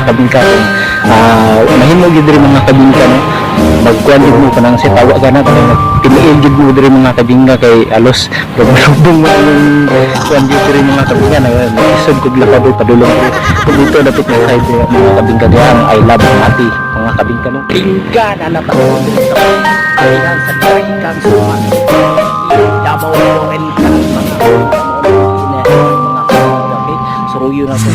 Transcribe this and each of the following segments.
Mga kabingka, kung mahimo gyud diri, mga kabingka, no, magkuan jud mo kanang si tawa ka na kanang nagtiniil jud mo diri, mga kabingka, kay alos lubong mo yung kuan jud diri, mga kabingka, na isod kog lakad padulong diri. So dito dapat may side diri, mga kabingka, diha ang I Love Mati, mga kabingka, no. Bingka na napatulong diri sa kailan sa Daikang Suma Davao Oriental, mga kabingka, mga kabingka. Okay, suruyo na to.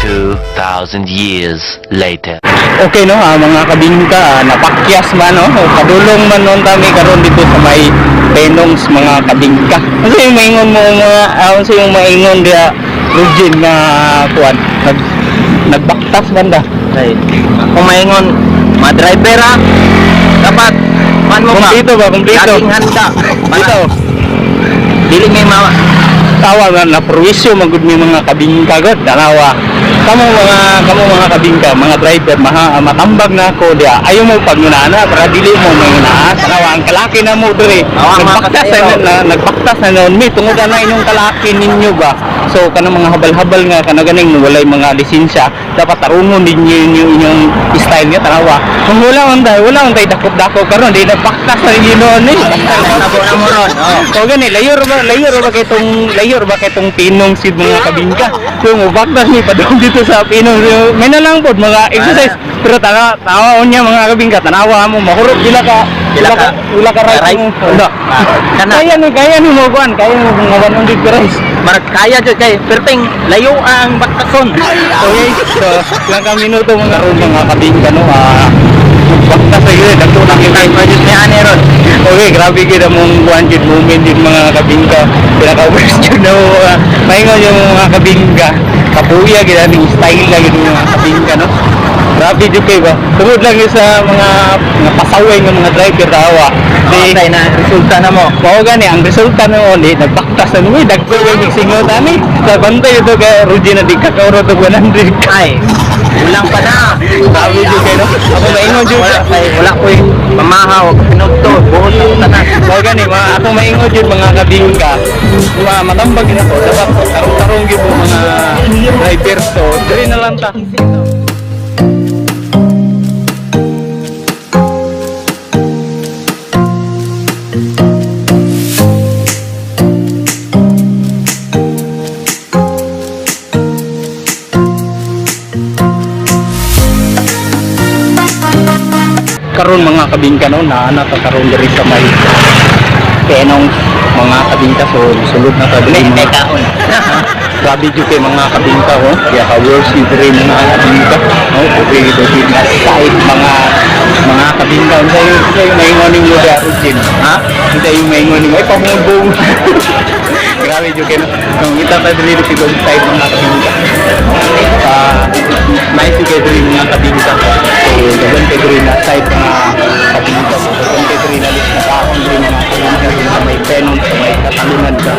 2,000 years later. Okay no, mga kabingka, napakyas man no, padulong man noon kami karon dito sa may Penongs, mga kabingka. Ano yung maingon mo mga unsa yung maingon diha, Rujin, nga kuan nagbaktas banda? Ay, kung maingon, mga driver ha, dapat, man mo ba? Kumplito ba? Kumplito. Laging handa. Dito. Dili may mawa. Tawa nga na perwisyo man gud mi, mga kabingka god. Dalawa. Kamo mga kabingka, mga driver, maha, matambag na ako diha. Ayaw mo pagnunana para dili mo manguna. Tanawa ang kalaki na mo diri. Awa, mga Nagbaktas na, kasayro. na, nagbaktas na noon mi tungod na inyong kalaki ninyo ba. So kanang mga habal-habal nga kana ganing walay mga lisensya, dapat tarungon ninyo inyong, inyong style nga tanawa. Kung wala man tay dakop-dakop karon, di nagbaktas na ninyo noon eh. Nabo na mo ron. Oh. So gani, layo ra ba kay tong Pinong sid, mga kabingka. So mo baktas ni padung dito sa Pinong. So, may na lang pod mga exercise pero tana tawa unya, mga kabingka, tanawa mo mahurot pila ka Pila pila ka ka rice rice? mo. Wala. Kana. Kaya ni mo kuan, kaya mo mga 100 ka rice. Marag kaya jud kay perting layo ang baktason. Okay, so lang ka minuto mga ron, mga kabingka, no. Baktas sa yun, dagto na kita. Produce ni ani ron. Okay, grabe gid ang mong kuan gid moment din, mga kabingka. Pinaka worst yun na maingon yung mga kabingka. Kapuya gid aning style lang gid mga kabingka, no. Grabe jud kay ba. Tungod lang yun sa mga pasaway nga mga driver tawa. Di Di na resulta na mo. Mao gani ang resulta no ni nagbaktas na nuwi dagko yung singaw tani. Sa bantay ito kay Rudy na di ka kauro to 100. Ay, kulang pa na. Grabe jud kay no. Ako maingon jud. Wala kay wala ko yung pamahaw, pinugto, buhot ako tanan. Mao gani mga atong maingon jud, mga kabingka. Mga matambag na to dapat tarong-tarong gyud mo mga driver to. Diri na lang ta. Karon, mga kabingka, no, naa na ta karon diri sa may Penong, mga kabingka, so sulod na ta diri May mga kaon. Grabe jud kay mga kabingka, oh. Kaya ka worst yun diri, mga kabingka, no, okay diri na side, mga kabingka. Unsa yung maingon nimo da, Rujin, Ha? Unsa yung maingon nimo ay pamubong? Grabe jud kay no. Nung kita ta diri sa side, mga kabingka, nice jud kay diri, mga kabingka. So daghan kay diri na side, mga kabingka. So daghan kay diri na list na kaon diri, mga kabingka, diri sa may Penon, sa may Katalungan ka.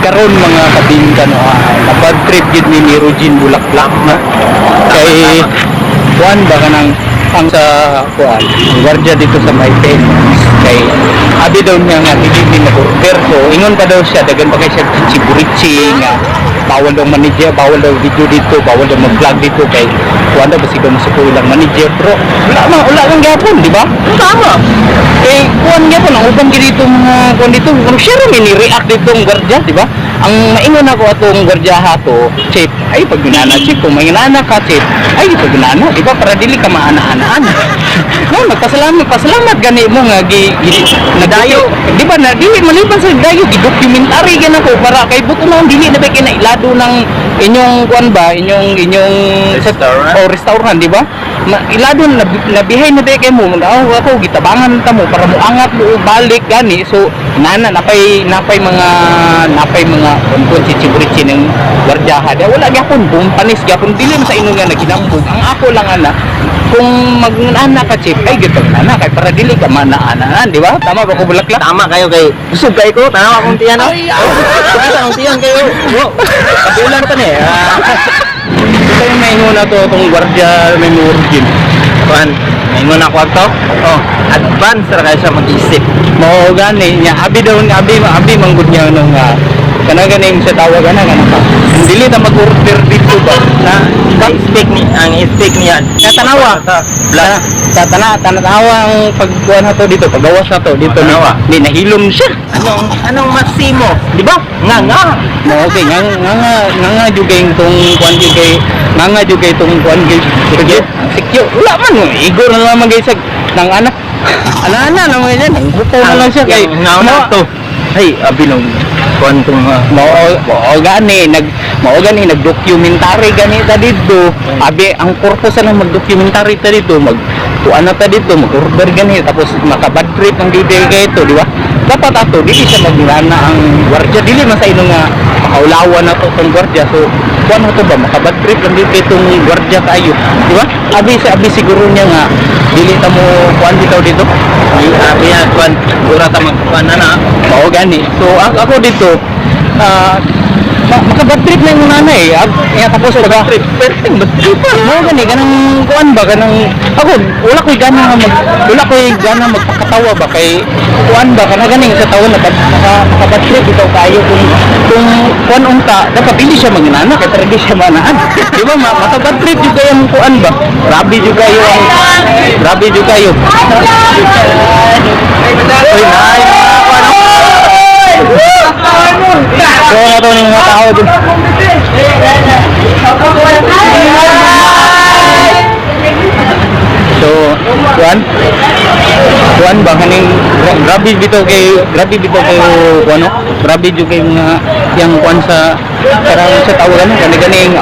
Karon, mga kabingka, no, na-bad trip gid ni Rogin Bulaklak na kay kuan ba, kanang ang sa kuan, ang gwardiya dito sa may kay abi daw niya nga dili ni mag-order. So ingon pa daw siya, dagan pa kay siya chichiburichi nga bawal daw manager, bawal daw video dito, bawal daw mag-vlog dito kay kuan daw, basig daw masuko ilang manager. Pero wala man, wala kang gyapon, di ba? Tama kay kuan gyapon ang uban gyud dito, mga kuan dito, kung siya ra ni react dito ang gwardiya, di ba? Ang maingon ako atong gwardiya to, chief, ay pag ginana, chief, kung may ka, chief, ay pag ginana, di ba, para dili ka maana-anaan, no? Nagpasalamat, pasalamat gani mo nga gi nadayo, di ba, na dili maliban sa dayo gi documentary gani ako para kay buto na dili na ba kay nailado ng inyong kuan ba, inyong Restaurant? O restaurant, di ba? Ilado na, nabihay na ba kay mo na ako gitabangan ta mo para mo angat mo balik gani. So nana napay napay mga kuan chichiburichi ng gwardiyaha di wala gyapon, buong panis gyapon, dili man sa ingon nga naginambog. Ang ako lang ana, kung magnana ka, chief, ay gid nana kay para dili ka mana-anaan, di ba? Tama ba ko, Bulaklak? Tama kayo kay busog kayo ko, tanaw akong tiyan, no. Tanaw akong tiyan kayo. Kabulan pa ni. Ah. Ito yung maingon na to itong gwardiya may origin. Kuan, maingon ako ato. Oh, advance ra kayo siya mag-isip. Mao gani niya, abi daw, abi abi manggod niya nung kana gani sa tawag ana kana ka. Dili ta mag-order dito ba na Ang speak ni ang speak niya. Katanawa. Bla. Sa tana tanawa ang pagkuan na to dito, pagawas na to dito ni, Tanawa. ni nahilom siya. Anong anong masimo? Di ba? Nga nga. Mo okay nga nga nga nga nga jugay tong kuan jugay nga nga jugay tong kuan gay sikyo. Sikyo wala man mo. Igo na lang magay sa nang anak. Ana-ana na mga yan, nang buko na lang siya kay nga na to. Ay, abi nung kuan tong Mao mao gani nag mao gani nag-documentary gani ta didto. Abi ang purpose na mag-documentary ta didto, mag kuan na ta didto, mag-order gani tapos maka-bad trip ang didi kay ito, di ba? Dapat ato dili siya maglana ang gwardiya, dili man sa ino nga makaulawan na to tong gwardiya. So kuan na to ba, maka-bad trip lang dito itong gwardiya kayo, di ba? Abi sa abi siguro niya nga dili ta mo kuan bitaw dito. Di abi ya kuan ura ta magkuan na na. Mao gani. So ako dito, maka-bad trip na yung nanay. Ya, tapos baga trip. Perfect bad trip. Mao gani kanang kuan ba, kanang ako wala koy gana nga mag wala koy gana magpakatawa ba kay kuan ba, kana ganing sa tawo na bad, maka bad trip bitaw kayo kung kuan unta dapat dili siya manginana kay para di siya manaan. Di ba maka bad trip jud kayo ang kuan ba? Grabe jud kayo ang grabe jud kayo. Uy, nay, mga kuan. So na to ng mga tao dun. So, kuan? Kuan ba kaning grabe bitaw kay kuan, no? Grabe jud kay mga yang kuan sa karang sa tawagan kani ganing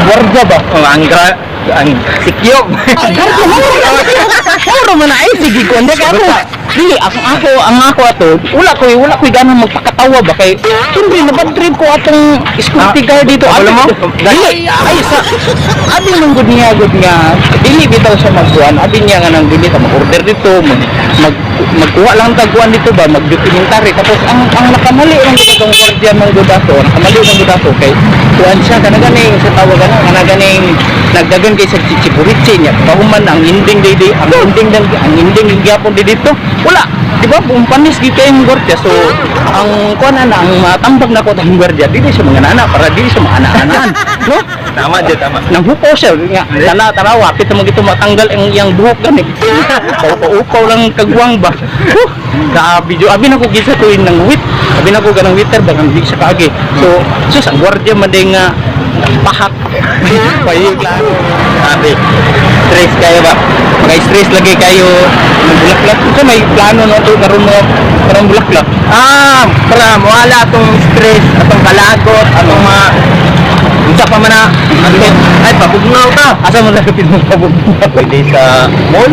gwardiya ba? Oh, ang gra ang sikyog. Puro man ay sige ko hindi ako. Dili ako ako ang ako ato wala koy gana magpakatawa ba kay siyempre na bad trip ko atong security guard dito. Wala mo? Dili ay sa abi man gud niya gud nga dili bitaw siya magkuan, abi niya nga nang dili ta mag-order dito, mag magkuha lang tag kuan dito ba, mag documentary. Tapos ang nakamali lang gud atong gwardiya man gud ato, nakamali lang gud ato kay kuan siya kana gani sa tawag ana kana ganing nagdagan kay sa chichiburichi niya pahuman ang ending di ang ending dang ang ending gyapon di dito wala, di ba? Buong panis gi kay ang gwardiya. So ang kuan ana ang matambag na ko tong gwardiya, dili siya mga nana para dili siya maana-anaan, no? Tama jud, tama. Nang hupaw siya nga tana tarawa pito mo gito matanggal ang iyang buhok gani, upaw lang kagwang ba. Huh, grabe jo, abi na ko gisa tuin ng wit, abi na ko ganang waiter ba kang di siya kaagi. So sus, ang gwardiya man din nga pahak payo klaro. Abi. Stress kayo ba? Maka-stress lagi kayo ng bulaklak. So may plano no to karon mo karon, bulaklak? Ah, para mawala atong stress, atong kalagot, atong mga unsa pa man na atong ay pabugnaw ta. Asa mo na mo pabugnaw? Pwede sa mall.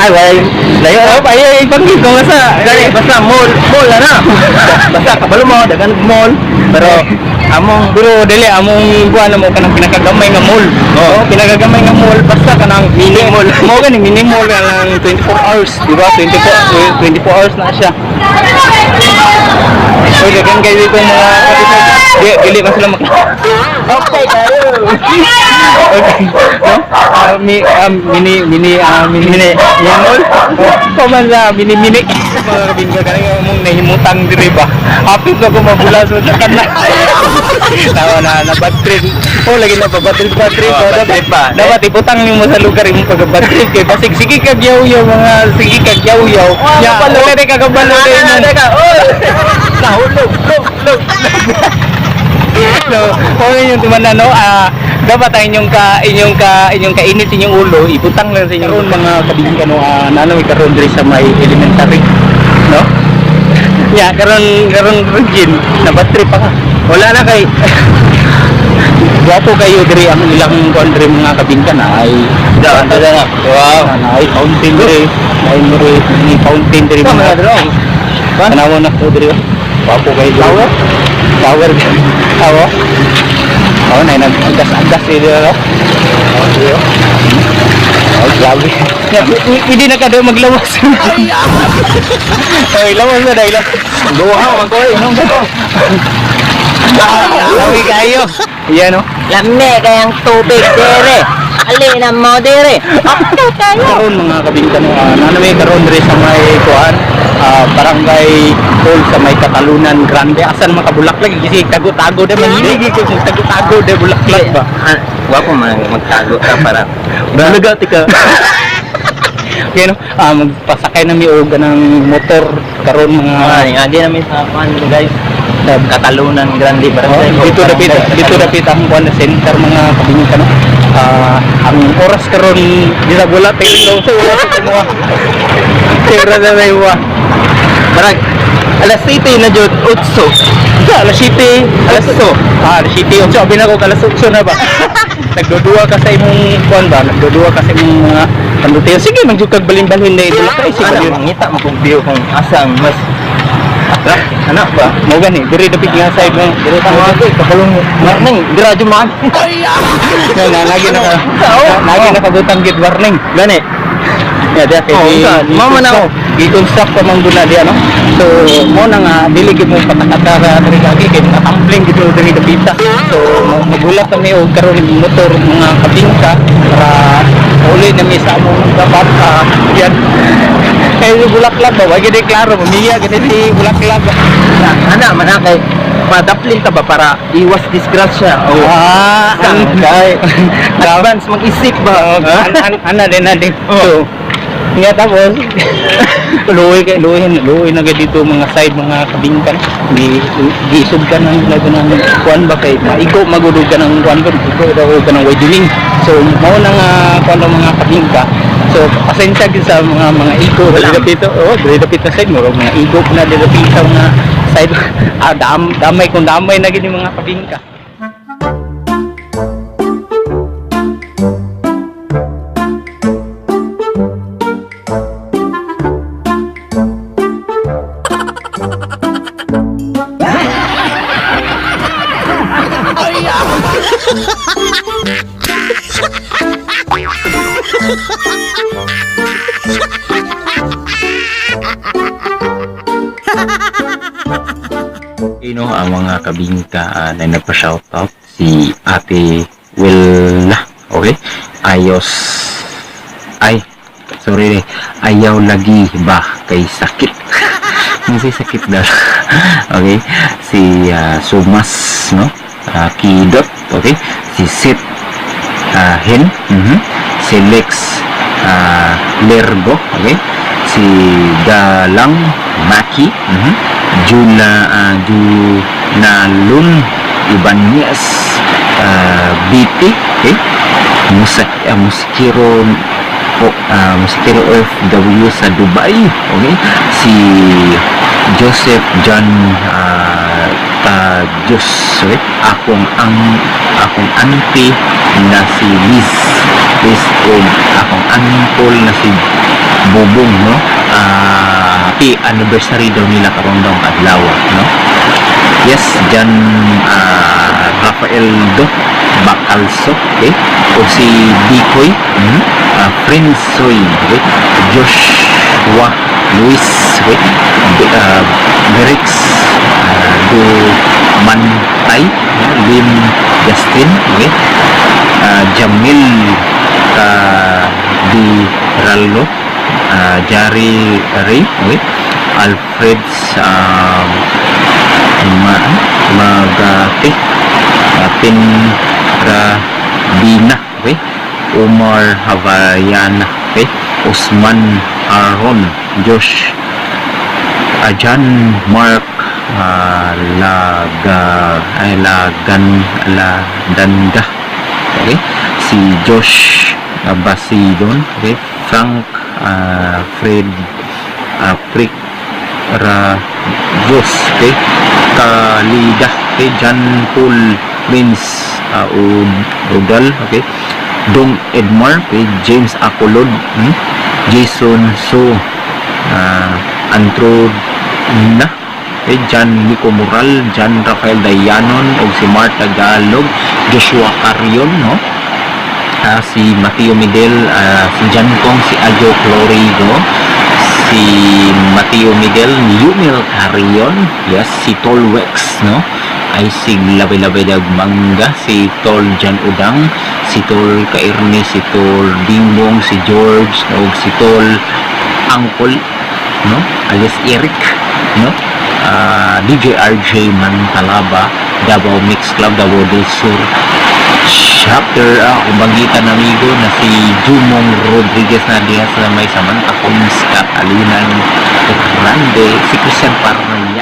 Ay, wala layo. Oh, payo ipanggit ko nga sa Gani, basta mall, mall na na. Basta kabalo mo, dagan mall. Pero Among Pero dili among kuan mo kanang pinakagamay nga mall. Oo. Oh, pinakagamay nga mall basta kanang Mini mall. Mao gani mini mall kanang 24 hours, di ba? 24 hours na siya. Oy, daghan kayo dito mga kapitid. Di, dili man sila mak. Okay kayo. Okay. No? Ah, mi, ah, mini mini ah, mini mini mall. Paman sa mini mini. Mga kabingga kanang mong nahimutang diri ba. Hapit na ko mabulas sa kana. Tawa na na bad trip. Oh, lagi na pa bad trip, bad trip. Oh, Oh, bad dapat, trip pa. Dapat ibutang nimo sa lugar imong pag bad trip kay basig sige kag yaw-yaw mga sige kag yaw-yaw. Oh, Ya, kabalo. wala rin kagabalo Na, din na, mo. teka. Oh. Nahulog, log, log. So, kung inyong tuman no, dapat ang inyong kainit inyong ulo, ibutang lang sa inyong karon mga kabingka no, nano may karon diri sa may elementary, no? Ya, karon karon Regine, na bad trip pa ka. Wala na kay Gwapo kayo diri ang ilang kuan diri mga kabingka na ay Da, da, da. Wow, na ay fountain diri, na ay diri ni fountain diri Mga mga drong. Tanawa na ko diri. Oh. Gwapo kayo diri. Tower? Tower. Tower. Oh, na nag-agas-agas diri no. Oh, diri. Oh, Oh, grabe. Hindi na ka daw maglawas. Oy, lawas na dahil. Duha man ko eh. Nung ko. Lawi kayo. Yan oh. Lami kayang tubig dere. Ali na mo dere. Okay kayo. Karon mga kabingka no, nanami karon diri sa may kuan, barangay hall sa may Catalunan Grande. Asan makabulaklak kasi tago-tago da man hindi ko tago-tago da bulaklak ba. Wapo man magtago ka para Balaga tika. Okay no, magpasakay na mi og ng motor karon mga Ay, agi namin sa kuan guys. Sa Catalunan Grande Oh, Barangay. dito dapit dito dapit ang kuan na center mga kabingka no. Ang oras karon di na wala tayo no. So wala sa timuha. Tira na may wa. Barang alas 7 na jud 8. Sa alas 7, alas 8. Alas 7. Ocho, abi na ko alas 8 na ba. Nagdudua ka sa imong kuan ba? Nagdudua ka sa imong mga panduteo. Sige, mangjud kag balin-balhin na ito. Kay sige. Ana mangita mo kung view kung asang mas Anak ba? Mo gani, diri dapit nga side mo. Diri ta mo kabalong warning dira jud man. Na, na, lagi naka lagi nakabutang gid warning. Gani. Ya, dia kay Oh, unsa? Mama na ako. Gi-construct pa man gud na diya no. So, mo na nga dili gid mo patakata diri lagi kay nakatumbling gid mo diri dapita. So, magulat kami og karon motor mga kabingka para uli na mi sa among dapat yan. Kay bulaklak ba, wa gid klaro, mamiya gid si bulaklak. Ana man na kay madaplin ta ba para iwas disgrasya o Kay advance mag-isip ba? Ana din na din. So, nga tapos luoy kay luoy luoy na gid dito mga side mga kabingkan gi giisog ka ng lago ng kuan ba kay maigo magudog ka ng kuan ba maigo daw ka ng widening. So mao na nga kuan ng mga kabingka. So pasensya gid sa mga igo Wala. dili dapit oh dili dapit na side mo mga igo na dili dapit sa mga side damay kung damay na gid yung mga kabingka. Ino ang mga kabingka na nagpa-shoutout si Ate Willa. Okay? Ayos. Ay, sorry. Ayaw lagi ba kay sakit? Hindi sakit daw. Okay? Si Sumas, no? Kidot, okay? Si Sit Hin, Si Lex Lergo, okay? Si Galang Maki, Juna Junalun Ibanez BT, okay? Musikiro o Musikiro OFW sa Dubai, okay? Si Joseph John Tajus, okay? Akong auntie na si Liz Liz og akong uncle na si Bobong, no? Happy anniversary daw nila karon daw adlaw, no? Yes, Jan Rafael Do Bacalso, okay? O si Dikoy, Prince Soy, okay? Joshua Luis, okay? Berix Do Mantay, yeah, Lim Justin, okay? Jamil Di Rallo, Jari Ray, okay? Alfred Magate, Pinrabina, okay? Omar Havayana, okay? Osman Aron, Josh Ajan Mark Laga ay Lagan Ladanga, okay? Si Josh Basidon, okay? Frank Fred Prick Rajos, okay? Kalida, okay? John Paul Prince Udal, okay? Dong Edmar, okay? James Acolod, Jason So Antro na, okay? John Nico Moral, John Rafael Dayanon, o si Marta Galog, Joshua Carrion, no? Si Mateo Midel, si John Kong, si Ajo Clorigo, si Mateo Miguel, Yumil Carrion, yes, si Tol Wex, no? Ay si Labay-Labay Dag Mangga, si Tol Jan Udang, si Tol Kairni, si Tol Bingbong, si George, no? Si Tol Angkol, no? Alias Eric, no? DJ RJ Mantalaba, Davao Mix Club, Davao del Sur chapter, akong banggitan amigo na si Jumong Rodriguez na diha sa may Samantha Homes, Catalinan Grande, si Christian Parna.